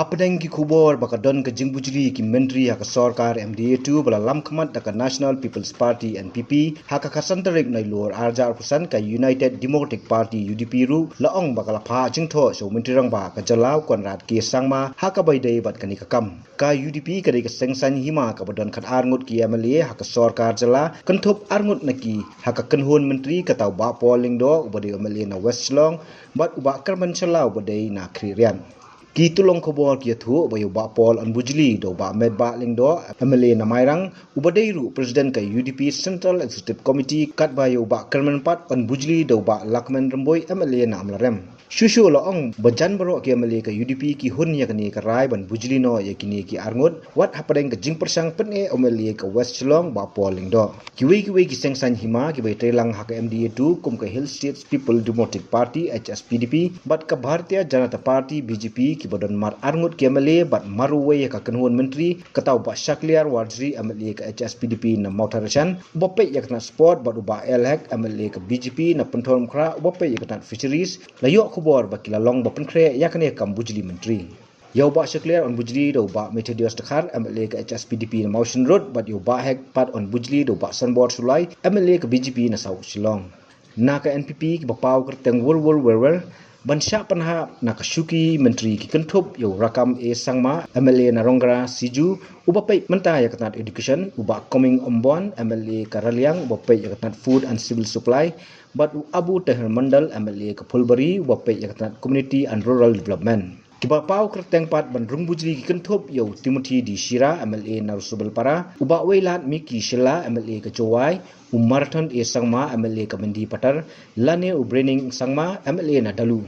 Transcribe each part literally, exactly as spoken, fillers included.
Hapdeng ki khubor ba ka don ka jingbujli ki myntri ha ka sorkar M D A two ba la lam khmat da ka National People's Party, N P P, ha ka khatsan tarik Nailur arhajar arphew san ka United Democratic Party, U D P, ruh la ong ba ka la phah jingthoh sha u Myntri Rangbah ka jylla u Conrad K Sangma ha kaba ïadei bad kane ka kam. Ka U D P ka dei ka seng saiñ hima kaba don khatar ngut ki M L A ha ka sorkar jylla, kynthup arngut na ki ha ka kynhun myntri, kata u Bah Paul Lyngdoh uba dei u M L A na West Shillong, bad u Bah Kyrmen Shylla uba dei na Khliehriat. Ki tyllong khubor ki ïathuh ba ïa u Bah Paul yn bujli da u Bah Metbah Lyngdoh, M L A na Mairang, uba dei ruh President ka U D P Central Executive Committee, katba ïa u Bah Kyrmen pat yn bujli da u Bah Lahkmen Rymbui, M L A na Amlarem. Shuh shuh la ong ba jan baroh ki M L A ka U D P ki hun ïa kane ka rai ban bujli noh ïa kine ki arngut, wat hapdeng ka jingpyrshang pyneh u M L A ka West Shillong, Bah Paul Lyngdoh. Kiwei kiwei ki seng saiñ hima kiba ïatrei lang ha ka M D A two kum ka Hill States People Democratic Party, H S P D P, bad ka Bharatiya Janata Party, B J P, kiba don mar arngut ki M L A bad mar uwei ïa ka kynhun myntri, kata u Bah Shakliar Warjri, M L A ka H S P D P na Mawthadraishan, uba peit ïa ka tnat sport, bad u Bah L Hek, M L A ka B J P na Pynthorumkhrah, uba peit ïa ka tnat fisheries, la ïoh khubor ba ki la long ba pynkhreh ïa kane ka kam bujli myntri. Ïa u Bah Shakliar yn bujli da u Bah Methodius Dkhar, M L A ka H S P D P na Mawshynrut, bad ïa u Bah Hek pat yn bujli da u Bah Sanbor Shullai, M L A ka B J P na South Shillong. Na ka N P P kiba paw kyrteng Wurwur Werwer ban shah pynhap na ka shuki myntri ki kynthup ïa u Rakkam A Sangma, M L A na Ronggra Siju, uba peit mynta ïa ka tnat education, u Bah Coming Ymbon, M L A ka Raliang, uba peit ïa ka tnat food and civil supply, bad u Abu Taher Mondal, M L A ka Phulbari, uba peit ïa ka tnat community and rural development. Kiba paw kyrteng pat ban rung bujli ki kynthup ïa u Timothy D Shira, M L A na Rosabelpara, u Bah Wailadmiki Miki Shylla, M L A ka Jowai, u Marathon A Sangma, M L A ka Mendipathar, lane u Brening Sangma, M L A na Dalu.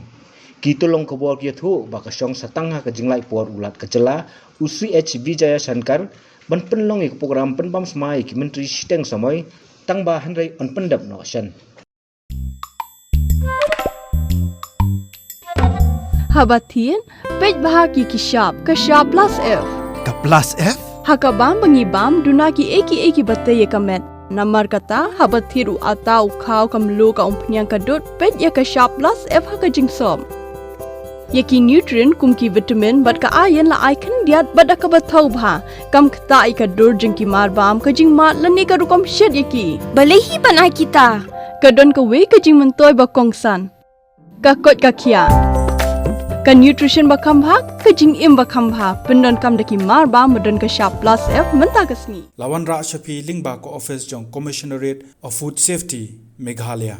Ki tyllong khubor ki ïathuh ba ka shong sa tang ha ka jinglait por u Lat ka jylla, u C H Vijayashankar, ban pynlong ïa ka program pynbam smai ïa ki myntri shiteng samoi, tang ba hynrei yn pyndep noh shen. Haba thied, peit bha ïa ki shap, ka shap plus F. Ka plus F? Ha ka bam ba ngi bam, duna kiei kiei kiba tei ïa ka met. Namar kata, haba thied u atta, u khaw, ka mluh, ka umphniang, ka dud, peit ïa ka shap plus F ha ka jingsop. Ïa ki nutrient kum ki vitamin bad ka iron la ai khyndiat bad da kaba thaw bha. Kam ktah ïa ka dur jong ki mar bam, ka jingmad lane ka rukom shet ïa ki. Balei hi ban ai kita? Ka don kawei ka jingmyntoi ba kongsan. Ka koit ka khiah. Ka nutrition ba kham bha, ka jingim ba kham bha. Pyndonkam da ki mar bam ba don ka shap plus F mynta ka sngi. La wanrah sha phi lyngba ka office jong Commissionerate of Food Safety, Meghalaya.